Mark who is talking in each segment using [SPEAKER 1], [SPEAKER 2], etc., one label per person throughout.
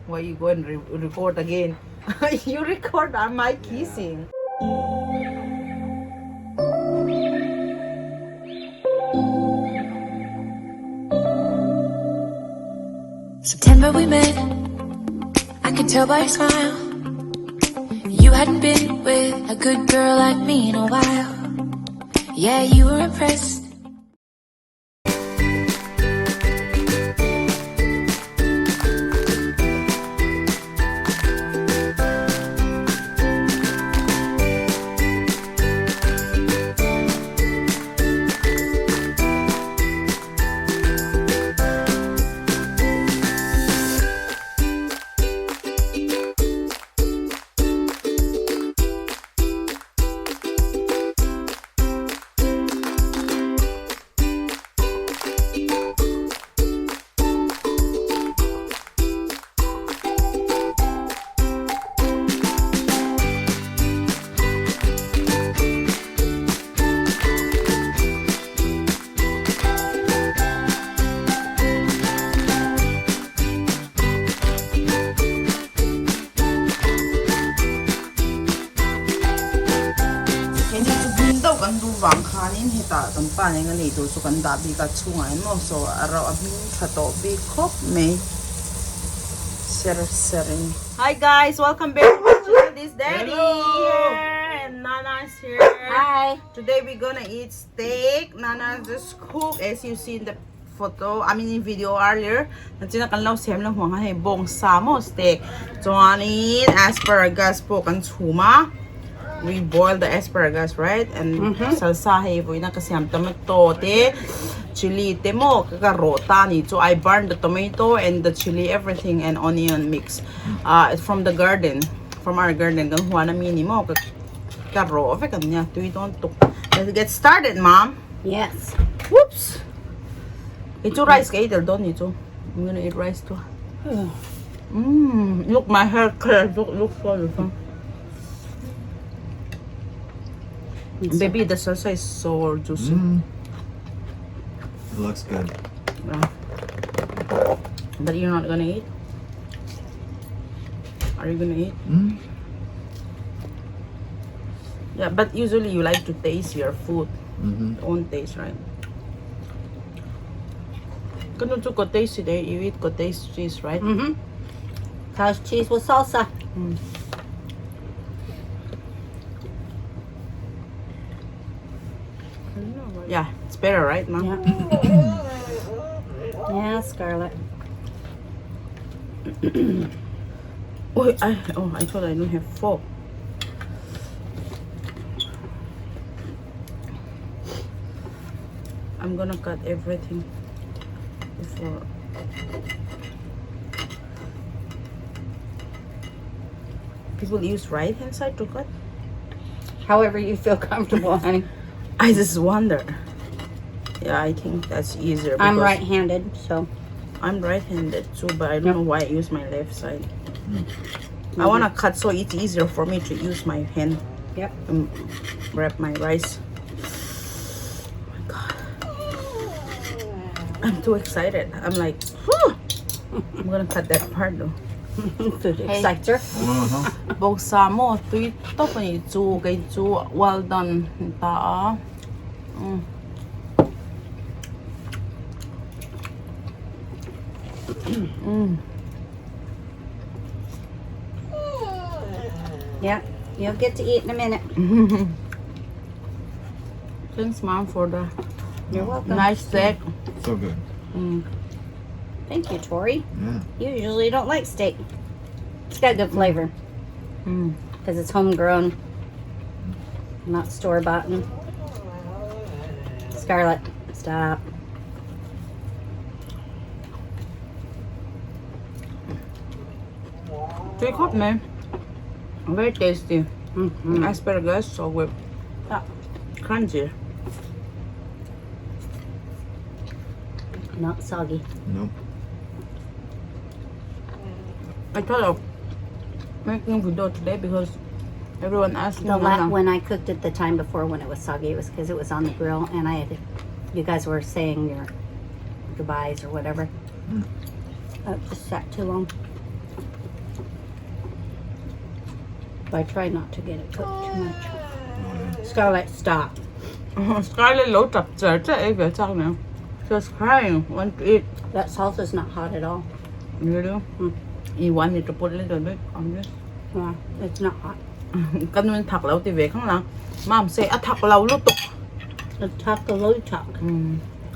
[SPEAKER 1] Why you go and re record again? You record on my kissing.
[SPEAKER 2] September we met, I could tell by your smile. You hadn't been with a good girl like me in a while. Yeah, you were impressed.
[SPEAKER 1] Hei ni chu hmun deuh kan duh vang khanin hetah kan pa nen a nei tur chu kan dah bik a chhungah hian maw saw a rauh a hming tha tawh bik khawp mai ser ser in. Hi guys welcome back to my channel this daddy here and Nana is here.
[SPEAKER 3] Hi.
[SPEAKER 1] Today we gonna eat steak. Nana just cook as you see in the photo I mean in video earlier. Nachina kan lo siam lo huang hei bawng sa maw steak. Chuanin asparagus pawh kan chhum a. We boil the asparagus right and salsa hei vawiina ka siam tomato te chili te maw ka ka rawh ta ni chu I burn the tomato and the chili everything and onion mix ah from the garden from our garden kan huan ami ni maw ka ka rawh vek an nia tui dawn tuk. Let's get started mom.
[SPEAKER 3] Yes.
[SPEAKER 1] Whoops. Kei chu rice ka ei tel dawn ni chu. I'm gonna eat rice too. Mm, look my hair color look look so beautiful. Baby, the salsa is so juicy.
[SPEAKER 4] Mm. It looks good.
[SPEAKER 1] Yeah. But you're not gonna eat? Are you gonna eat?
[SPEAKER 4] Mm.
[SPEAKER 1] Yeah, but usually you like to taste your food.
[SPEAKER 4] Mm-hmm.
[SPEAKER 1] Own taste, right? Kanu chu cottage today, you eat cottage cheese, right?
[SPEAKER 3] Mm-hmm. Cottage cheese with salsa.
[SPEAKER 1] Mm. Yeah, it's better, right, Mom?
[SPEAKER 3] Yeah. Yeah, Scarlett.
[SPEAKER 1] Oh, I oh I thought I don't have fork. I'm gonna cut everything before. People use right hand side to cut.
[SPEAKER 3] However you feel comfortable, honey.
[SPEAKER 1] I just wonder. Yeah, I think that's easier.
[SPEAKER 3] I'm
[SPEAKER 1] because
[SPEAKER 3] right-handed, so
[SPEAKER 1] I'm right-handed too, but I don't know why I use my left side. I wanna cut so it's easier for me to use my hand.
[SPEAKER 3] Yep.
[SPEAKER 1] And wrap my rice. Oh my god. I'm too excited. I'm like, whew. I'm gonna cut that part though.
[SPEAKER 3] food excites her.
[SPEAKER 4] Uh-huh.
[SPEAKER 1] Bawk sa maw tui tawp a nih chu kei chu well done ni ta a. Mm. Mm.
[SPEAKER 3] Yeah, you'll get to eat in a minute.
[SPEAKER 1] Thanks mom for the
[SPEAKER 3] You're welcome.
[SPEAKER 1] nice steak.
[SPEAKER 4] So good.
[SPEAKER 1] Mm.
[SPEAKER 3] Thank you, Tori.
[SPEAKER 4] Yeah.
[SPEAKER 3] You usually don't like steak. It's got good flavor
[SPEAKER 1] Mm.
[SPEAKER 3] because it's homegrown, not store bought. Scarlett, stop.
[SPEAKER 1] Tui khawp mai. Very tasty.
[SPEAKER 3] Mm-hmm.
[SPEAKER 1] Asparagus so good.
[SPEAKER 3] Ah.
[SPEAKER 1] Crunchy.
[SPEAKER 3] Not soggy.
[SPEAKER 4] Nope.
[SPEAKER 1] I thought of making video today because everyone asked me.
[SPEAKER 3] The
[SPEAKER 1] Nana.
[SPEAKER 3] when I cooked it the time before when it was soggy, it was because it was on the grill and I had, you guys were saying your goodbyes or whatever.
[SPEAKER 4] Mm.
[SPEAKER 3] It just sat too long. But I try not to get it cooked too much. Scarlett, stop.
[SPEAKER 1] Scarlett lo tap char char ei ve chak nia. She was crying, want to eat.
[SPEAKER 3] That salsa's not hot at all.
[SPEAKER 1] Really? You want me to put little bit on this?
[SPEAKER 3] Yeah, it's not hot.
[SPEAKER 1] Ka nuin thak lo ti ve khang lang. Mom say a thak lo lutuk.
[SPEAKER 3] A thak lo tak.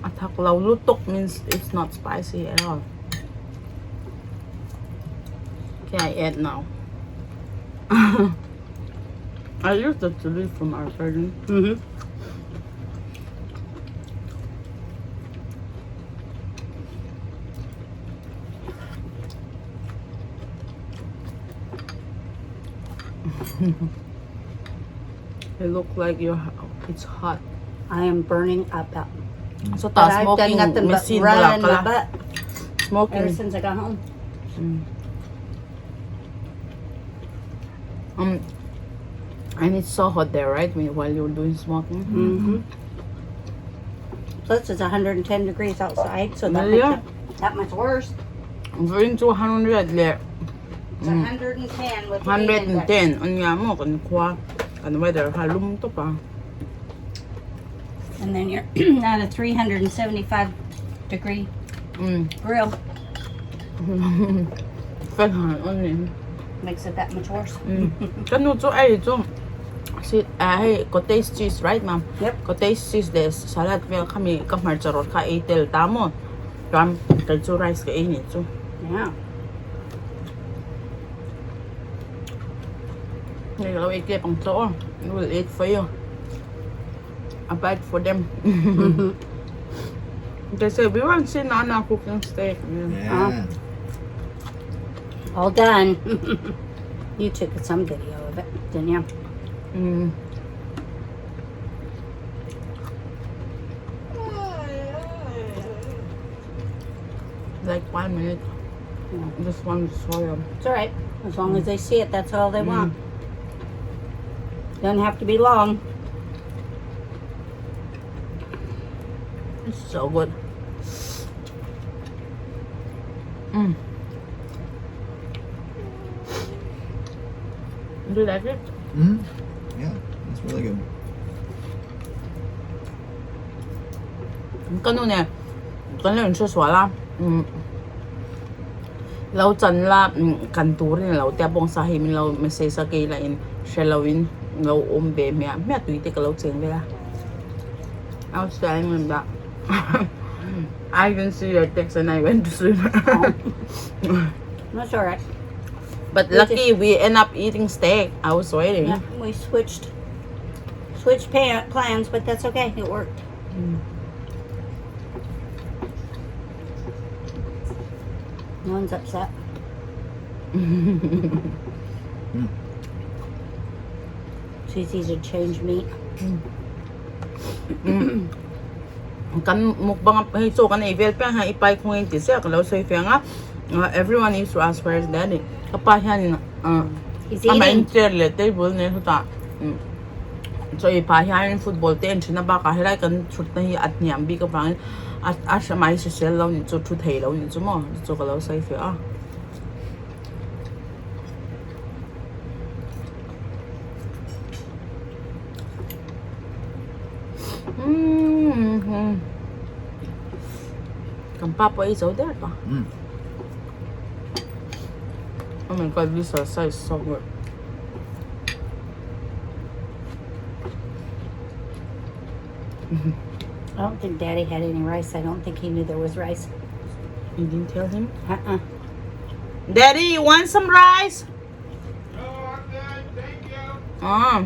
[SPEAKER 1] A thak lo lutuk means it's not spicy at all. Okay, I add now. I used the chili from our garden. It look like you're it's hot.
[SPEAKER 3] I am burning up out.
[SPEAKER 1] So
[SPEAKER 3] But
[SPEAKER 1] ta
[SPEAKER 3] I've done
[SPEAKER 1] smoking
[SPEAKER 3] nothing but
[SPEAKER 1] machine bula
[SPEAKER 3] run my
[SPEAKER 1] kala.
[SPEAKER 3] butt
[SPEAKER 1] Smoking.
[SPEAKER 3] ever since I got home.
[SPEAKER 1] And it's so hot there, right? When, while you're doing smoking.
[SPEAKER 3] Plus, it's 110 degrees outside, so that
[SPEAKER 1] Yeah.
[SPEAKER 3] makes it that much worse.
[SPEAKER 1] Vawiin chu 100 leh
[SPEAKER 3] It's 110 with the heat index.
[SPEAKER 1] 110 an nia maw kan khua kan weather kha lum tawp a.
[SPEAKER 3] And then you're at a 375 degree grill.
[SPEAKER 1] Fan han on ni.
[SPEAKER 3] Makes it that much worse.
[SPEAKER 1] Ka nu chu ei chu si a hei cottage cheese right ma'am?
[SPEAKER 3] Yep.
[SPEAKER 1] Cottage cheese leh salad vel khami ka hmarcha rawt kha ei tel ta maw chuan kei chu rice ka ei ni chu.
[SPEAKER 3] Yeah.
[SPEAKER 1] Hei ka lo ei tep ang tawh aw. I will eat for you. A bite for them. They say we want see Nana cooking steak.
[SPEAKER 4] Yeah.
[SPEAKER 3] All done. You took some video of it, didn't you?
[SPEAKER 1] Like 1 minute. Just one soya.
[SPEAKER 3] It's all right. As long as they see it, that's all they want. Doesn't have to be long.
[SPEAKER 1] It's so good. Do you like it?
[SPEAKER 4] Yeah, it's really good.
[SPEAKER 1] Ka nu nen kan lo inhre sual a umm lo chan la kan turin a lo tia bawngsa hei min lo message a kei lah in hre lo in lo awm ve hmiah hmiah tui te ka lo cheng vel a I was telling him that I didn't see your text and I went to sleep.
[SPEAKER 3] That's all right.
[SPEAKER 1] But lucky we end up eating steak. I was waiting.
[SPEAKER 3] Yeah, we switched switched plans, but that's okay. It worked. No one's upset. It's easy to change meat.
[SPEAKER 1] Kan mukbang hei chaw kan ei vel piang hian i pai khung in ti ziah ka lo sawi fiang a everyone used to ask where is daddy ka pa hianin
[SPEAKER 3] He's
[SPEAKER 1] amah in
[SPEAKER 3] eating.
[SPEAKER 1] chair leh table nen chutah chaw ei pah hianin football te en thin a bakah helai kan thutna hi a hniam bik avangin a a hramah hi hrisel lo nih chu thu thei lo nih chu maw chu ka lo sawi fiah a. Kan pa pawh ei zo der ta. Oh my god, this salsa is so good.
[SPEAKER 3] I don't think Daddy had any rice. I don't think he knew there was rice.
[SPEAKER 1] You didn't tell him?
[SPEAKER 3] Uh-uh.
[SPEAKER 1] Daddy, you want some rice?
[SPEAKER 5] No, I'm good. Thank you.
[SPEAKER 1] Ah.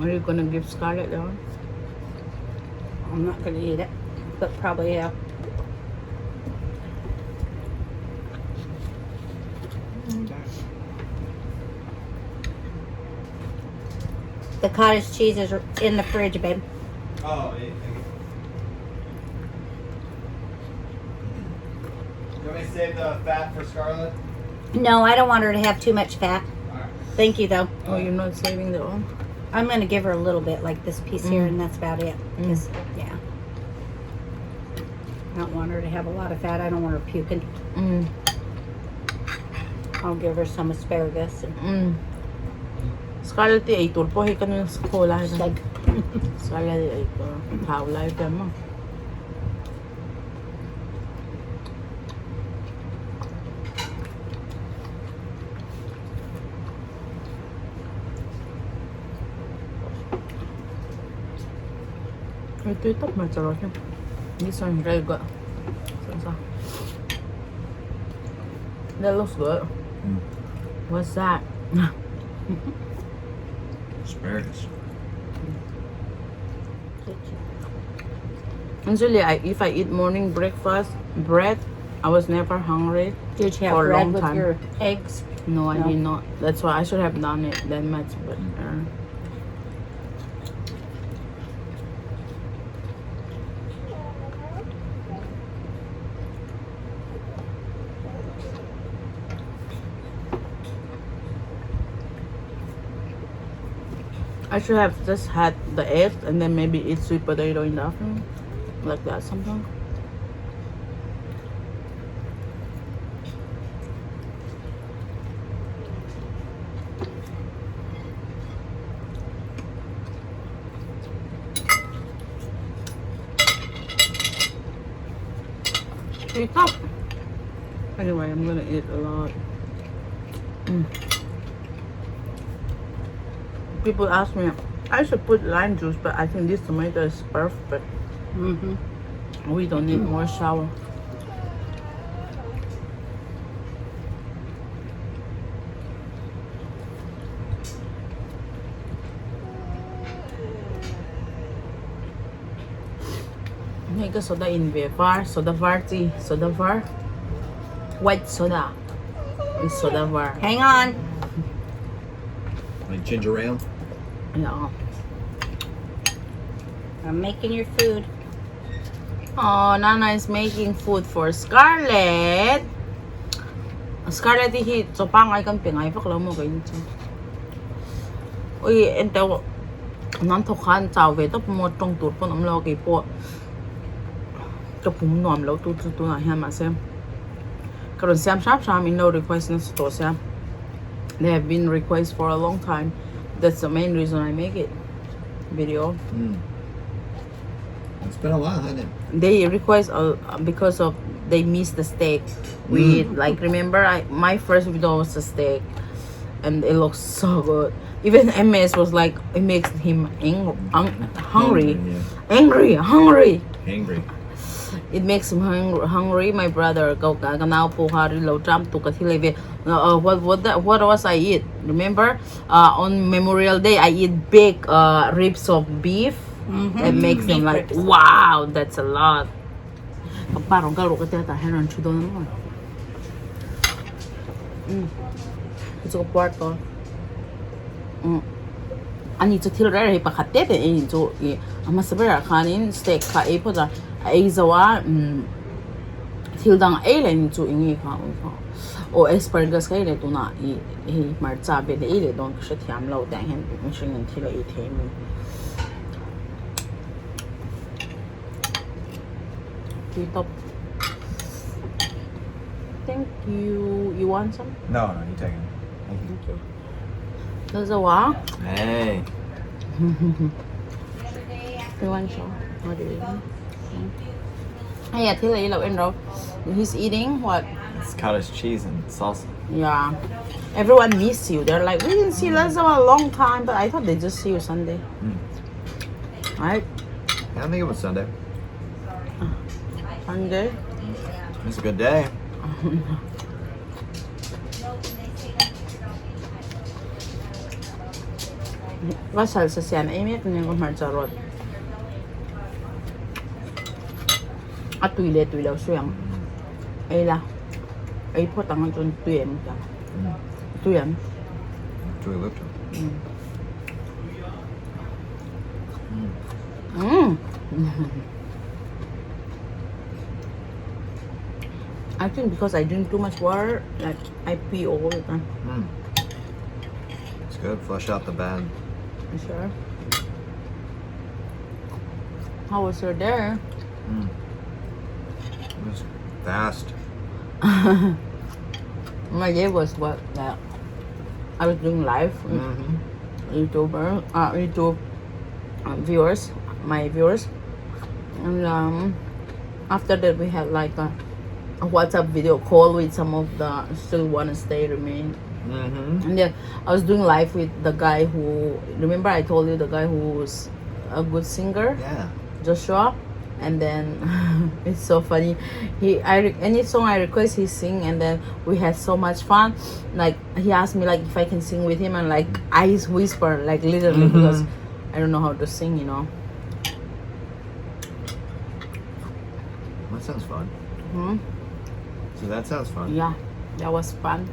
[SPEAKER 1] Are you gonna give Scarlett that one?
[SPEAKER 3] I'm not gonna eat it, but probably yeah. The cottage cheese is in the fridge, babe.
[SPEAKER 4] Oh, yeah, thank you. You want me to save the fat for Scarlett?
[SPEAKER 3] No, I don't want her to have too much fat.
[SPEAKER 4] All right.
[SPEAKER 3] Thank you, though.
[SPEAKER 1] Oh, you're not saving the one?
[SPEAKER 3] I'm gonna give her a little bit, like this piece here, and that's about it. 'Cause, yeah. I don't want her to have a lot of fat. I don't want her puking. I'll give her some asparagus and
[SPEAKER 1] Scarlett i eitur pawh hi ka nu khawl a
[SPEAKER 3] steak.
[SPEAKER 1] Scarlett i eitur thau lai te maw. Hei tui tawp mai chawrh hi. This one is very good. That looks good. What's that?
[SPEAKER 4] Asparagus.
[SPEAKER 1] Usually, I if I eat morning breakfast bread, I was never hungry.
[SPEAKER 3] Did you have
[SPEAKER 1] For a
[SPEAKER 3] bread
[SPEAKER 1] long
[SPEAKER 3] with
[SPEAKER 1] time.
[SPEAKER 3] your eggs?
[SPEAKER 1] No, I
[SPEAKER 3] No.
[SPEAKER 1] did not. That's why I should have done it that much. But I should have just had the egg and then maybe eat sweet potato in the afternoon, like that something. Wake up. Anyway, I'm gonna eat a lot. People ask me, I should put lime juice, but I think this tomato is perfect. We don't need more sour. Hei ka soda in ve var, soda var chi, soda var, white soda, is soda var.
[SPEAKER 3] Hang on.
[SPEAKER 4] Like ginger ale?
[SPEAKER 1] Yeah.
[SPEAKER 3] I'm making your food.
[SPEAKER 1] Oh, Nana is making food for Scarlett. Scarlett hi chaw pangai kan pe ngai vak lo maw ka in chu. Ui en teuh nan thawk khan chau ve tawp maw tawng tur pawn awm lo keipawh ka pum nuam lo tu chu tunah hian mahse ka rawn siam hram hram in lo request nasa tawh sia they have been request for a long time that's the main reason I make it video.
[SPEAKER 4] It's been a while, hasn't it?
[SPEAKER 1] They request because of they miss the steak. We like remember I my first video was a steak, and it looks so good. Even MS was like it makes him ang- ang- hungry,
[SPEAKER 4] yeah.
[SPEAKER 1] angry, hungry.
[SPEAKER 4] Hangry.
[SPEAKER 1] It makes him hungry. hungry. My brother go ka ka nau pawh kha ri lo tram tuk ka thil ei ve. What what that, what was I eat? Remember? On Memorial Day I eat big ribs of beef. That makes him like wow, that's a lot. Ka pa rawn kal rawh ka tia tah hian rawn thu dawn a maw? Umm chu ka puar tawh. Umm ani chu thil reng reng hi pakhat te te ei ni chu ih a hmasa berah khanin steak kha ei phawt a a ei zo a umm thil dang ei leh ni chu eng nge kha awm kha aw asparagus kha ei leh tunah ih hei hmarcha vel hi ei leh dawn ka hrethiam lo tiang hian mihring in thil a ei thei a ni. Tui tawp. Thank you. You want some?
[SPEAKER 4] No, no, you take it. Thank you.
[SPEAKER 1] Thank you. Nazawa?
[SPEAKER 4] Hey.
[SPEAKER 1] You want some? What do you want? Hey, yeah, thil ei lo en ro. He's eating what?
[SPEAKER 4] It's cottage cheese and salsa.
[SPEAKER 1] Yeah. Everyone miss you. They're like, we didn't see Lazawa a long time, but I thought they just see you Sunday. Right?
[SPEAKER 4] I don't think it was Sunday.
[SPEAKER 1] Sunday?
[SPEAKER 4] It's a good day.
[SPEAKER 1] Ka salsa siam ei mek nen ka hmarcha rawt. A tui leh tui lo sawi ang. Ei la. Ei phawt ang chuan tui em ka. Tui em.
[SPEAKER 4] Tui lutuk.
[SPEAKER 1] Mm. I think because I drink too much water, like I pee all the time.
[SPEAKER 4] It's good. Flush out the bad.
[SPEAKER 1] You sure? How was your day?
[SPEAKER 4] It was fast.
[SPEAKER 1] My day was what that I was doing live
[SPEAKER 4] Mm-hmm.
[SPEAKER 1] YouTuber YouTube viewers, my viewers, and after that we had like a WhatsApp video call with some of the still wanna stay remain. And then I was doing live with the guy who remember I told you the guy who's a good singer.
[SPEAKER 4] Yeah.
[SPEAKER 1] Joshua and then it's so funny he I any song I request he sing and then we had so much fun like he asked me like if I can sing with him and like I whisper like literally because I don't know how to sing you know
[SPEAKER 4] That sounds fun.
[SPEAKER 1] hmm?
[SPEAKER 4] So that sounds fun.
[SPEAKER 1] yeah that was fun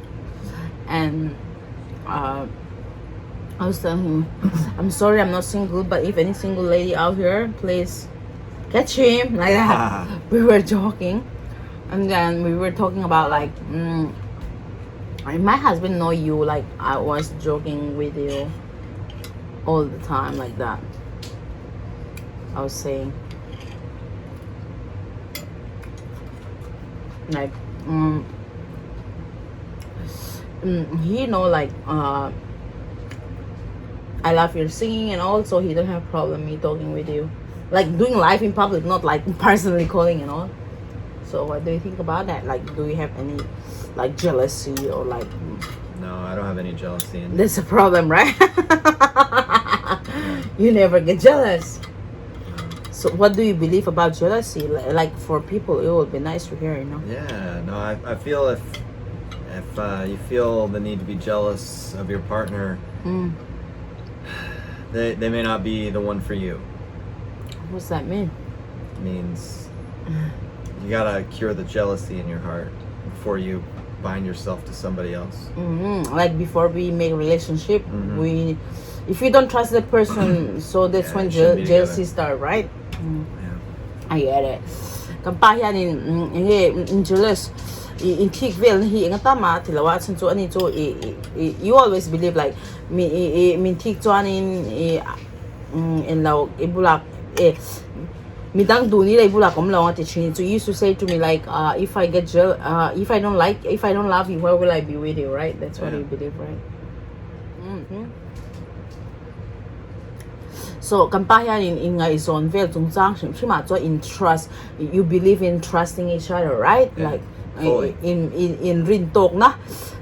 [SPEAKER 1] and uh, I was telling him I'm sorry I'm not single but if any single lady out here please catch him like that we were joking and then we were talking about like my husband know you like I was joking with you all the time like that I was saying like he know like I love your singing and all so he don't have problem me talking with you like doing live in public not like personally calling and all so what do you think about that like do you have any like jealousy or like
[SPEAKER 4] No, I don't have any jealousy. In
[SPEAKER 1] That's a problem, right? You never get jealous. So what do you believe about jealousy? Like for people, it would be nice to hear, you know?
[SPEAKER 4] Yeah, no, I feel if you feel the need to be jealous of your partner, they may not be the one for you.
[SPEAKER 1] What's that mean?
[SPEAKER 4] It means you gotta cure the jealousy in your heart before you bind yourself to somebody else.
[SPEAKER 1] Like before we make relationship,
[SPEAKER 4] Mhm.
[SPEAKER 1] we if we don't trust the person, so that's
[SPEAKER 4] Yeah,
[SPEAKER 1] when
[SPEAKER 4] you shouldn't be
[SPEAKER 1] jealousy
[SPEAKER 4] together.
[SPEAKER 1] start, right?
[SPEAKER 4] Yeah.
[SPEAKER 1] I get it. Kan pa hian in nge in jealous i in thik vel hi enga ta ma thilawa chan chu ani chu i i you always believe like mi i i min thik chuan in i in lo i bulak e midang du ni lei bulak om lo ti chin chu you used to say to me like if I get jeal if I don't like if I don't love you where will I be with you right that's what
[SPEAKER 4] Yeah.
[SPEAKER 1] you believe right So kan pa hian in in ngaihzawn vel chungchang hrim hrim ah chuan in trust you believe in trusting each other right
[SPEAKER 4] Yeah,
[SPEAKER 1] like
[SPEAKER 4] fully.
[SPEAKER 1] in in in rin tawk na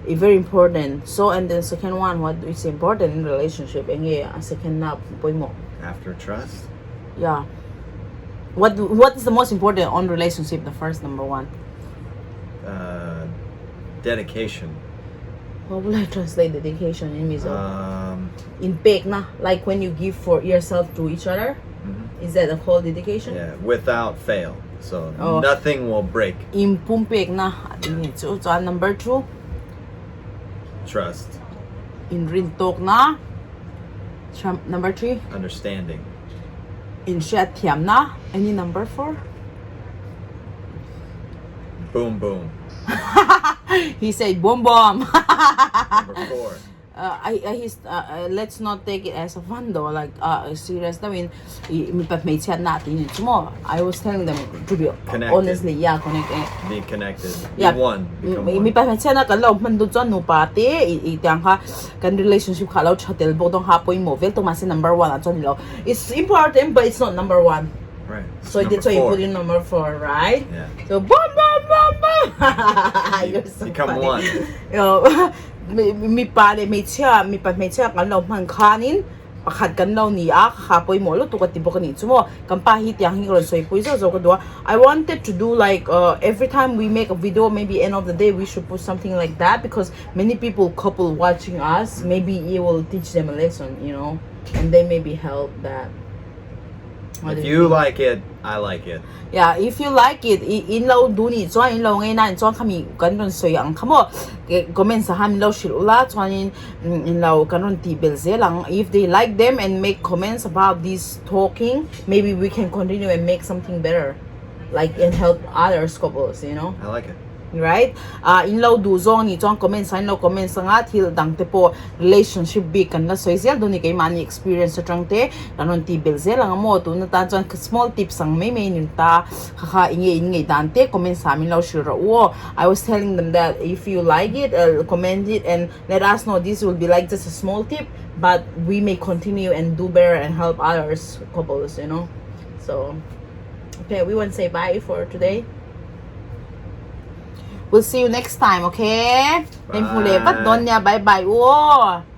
[SPEAKER 1] i very important so and then second one what is important in relationship eng nge a second na pawimawh
[SPEAKER 4] After trust?
[SPEAKER 1] yeah what what is the most important on relationship the first number one
[SPEAKER 4] Uh, dedication.
[SPEAKER 1] How will I translate dedication in Mizo? In pek na, like when you give for yourself to each other, is that a whole dedication?
[SPEAKER 4] Yeah, without fail. So
[SPEAKER 1] Oh.
[SPEAKER 4] nothing will break.
[SPEAKER 1] In pumpek na, atin chu chuan number 2.
[SPEAKER 4] Trust.
[SPEAKER 1] In rin tok na. Number 3.
[SPEAKER 4] Understanding.
[SPEAKER 1] In hriat thiam na. Any number 4?
[SPEAKER 4] Boom, boom.
[SPEAKER 1] He said boom, boom.
[SPEAKER 4] Number 4.
[SPEAKER 1] I, he's, let's not take it as a fun though, like serious. I mean, mi pat hmeichhiat na ti ni chu maw. I was telling them to be
[SPEAKER 4] Connected.
[SPEAKER 1] honestly, yeah, connected.
[SPEAKER 4] Be connected. Be
[SPEAKER 1] Yeah.
[SPEAKER 4] one. Become
[SPEAKER 1] Mi
[SPEAKER 4] one.
[SPEAKER 1] pat hmeichhiat na kan lo hman du chuan nupa te i, i tiang kha kan relationship kha lo tha tel bawk dawn kha pawimawh vel tuk mahse number 1 ah chuan ni lo. It's important but it's not number 1.
[SPEAKER 4] Right.
[SPEAKER 1] So
[SPEAKER 4] Number
[SPEAKER 1] that's why you
[SPEAKER 4] 4.
[SPEAKER 1] put in number 4, right?
[SPEAKER 4] Yeah.
[SPEAKER 1] So boom, boom, boom, boom. You're so
[SPEAKER 4] Become
[SPEAKER 1] funny.
[SPEAKER 4] one.
[SPEAKER 1] Mi mipa leh hmeichhia, mipa hmeichhia kan lo hman khanin pakhat kan lo ni a, kha pawimawh lutuk a ti bawk a nih chu maw. Kan pa hi tiang hi ka rawn sawi pui zawk zawk a duh a. I wanted to do like every time we make a video maybe end of the day we should put something like that because many people couple watching us maybe it will teach them a lesson you know and they maybe help that.
[SPEAKER 4] If you like it, I like it.
[SPEAKER 1] Yeah, if you like it, i in lo du ni chuan in lo ngei na chuan khami kan rawn sawi ang kha maw comments ah khan min lo hrilh ula chuanin in lo kan rawn tih belh zel ang if they like them and make comments about this talking maybe we can continue and make something better like and help others couples you know
[SPEAKER 4] I like it.
[SPEAKER 1] Right? Ah in lo duh zawng anih chuan comments ah in lo comments anga thil dang te pawh relationship bik kan la sawi zel dawn a ni keimahni experience atang te kan rawn tih belh zel ang a maw tun atan chuan small tips ang mai mai a ni ta kha kha eng nge in ngaih dan te comments ah min lo hrilh rawh u aw I was telling them that if you like it comment it and let us know this will be like just a small tip but we may continue and do better and help others couples you know so okay we want say bye for today. We'll see you next time, okay? Bye. Bye bye u aw.